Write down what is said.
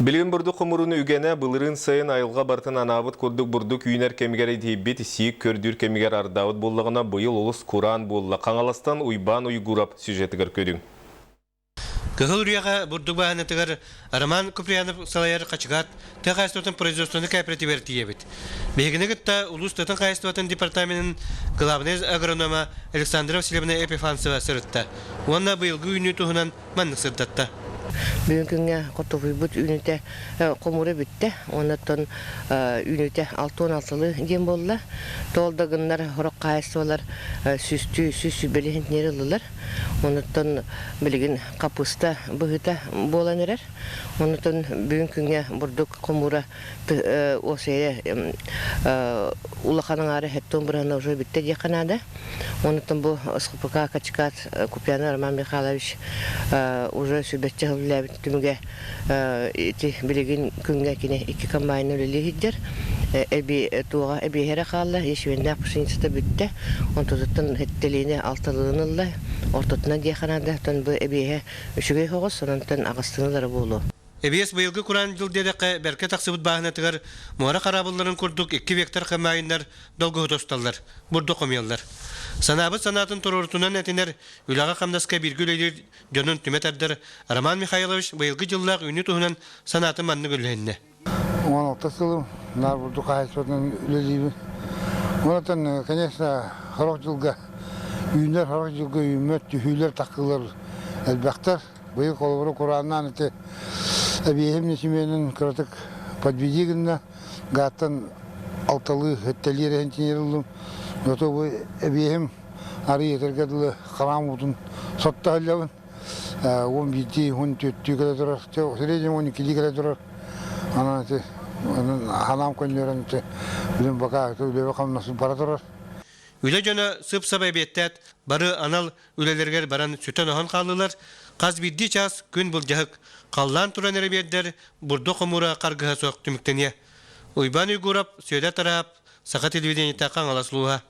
Билигин бурдук хомурун үгэнэ былырыын сайын айылҕа барытын анаабыт курдук бурдук үүнэр кэмигэр итийбит, сиик көрдүүр кэмигэр ардаабыт буоллаҕына, быйыл олус кураан буолла. Хаҥаластан Уйбаан Уйгурап сюжетыгар көрүҥ. Кыһыл Үрүйэҕэ бурдук бааһынатыгар Роман Куприянов салайар Хачыкаат тыа хаһаайыстыбатын производствоны кооперативыгар тиийэбит. Биһигини кытта улуус тыатын хаһаайыстыбатын департаменын главнай агронома Александра Васильевна Епифанцева сырытта уонна быйылгы үүнүү туһунан маннык сырдатта. Бүгүн күҥҥэ хортуоппуйбут үүнүүтэ хомуура бүттэ. Оннуттан үүнүүтэ 66-лыы диэн буолла. Тоол да гыннар сорох хаһаайыстыбалар сүүстүү, 120 сентнер ыллылар. Онуттан билигин хаппыыста быһыыта буолан эрэр. Онутун бүгүн күҥҥэ бурдук хомуура уосайа улахан аҥаара хеттон быраһына уже бүттэ диэххэ наада. Онуттан бу СХПК Качкат Купьянов Роман Михайлович уже сүбэччэ сыл үлэлээбит түмүгэ ити билигин күҥҥэ кини икки комбайны үлэлии сылдьар. Эби туоҕа эбиэһэрэ хаалла, ячменнээх пшеницата бүттэ. Онтутуттан сэттэлиини алталыын ылла, ортотунан диэххэ наада. Оттон бу эбиэһэ үчүгэй соҕус, онон аҕыстыҥылара буолуо. Эбиэс быйылгы кураан дьыл диэтэххэ, бэркэ тахсыбыт бааһынатыгар муора хараабылларын курдук икки вектор хамаайыннар долгуһута усталлар, бурдук хомуйаллар. Санаабыт санаатын туруорутунан этинэр, үлэҕэ-хамнаска бииргэ үлэлиир дьонун түмэ тардар Роман Михайлович быйылгы дьыллаах үүнүү туһунан санаатын маннык үллэһиннэ. 16 сылым наар бурдук хаһаайыстыбатынан үлэлиибин. Онтон, конечно, сорох дьылга үүнэр, сорох дьылга үүммэт, түһүүлэр, такыылар элбэхтэр. Быйыл холобура курааннаан ити эбиэһим ньэчимиэнин кыратык подведи гынна, гааттан алталыы сэттэлии эрэ инженер ыллым. Зато бу эбиэһим арый этэргэ дылы хараам уутун сотто сылдьабын. 11-дии, 14-түү кэлэ турар. Среднем 12-лии кэлэ турар. Анан ити ханаам көннөрөн ити билим пока үлэбэ хамнас бара турар. Үлэ дьоно сып-сап эбиэттээт, бары анал үлэлэригэр баран сүтэн-оһон хааллылар. Хас биирдии чаас күн былдьаһык, халлаан туран эрэ биэрдэр, бурдук хомуура харгыһа суох түмүктэниэ. Уйбаан Уйгуров, Сүөдэр Тараап, Саха телевидениета Хаҥалас улууһа.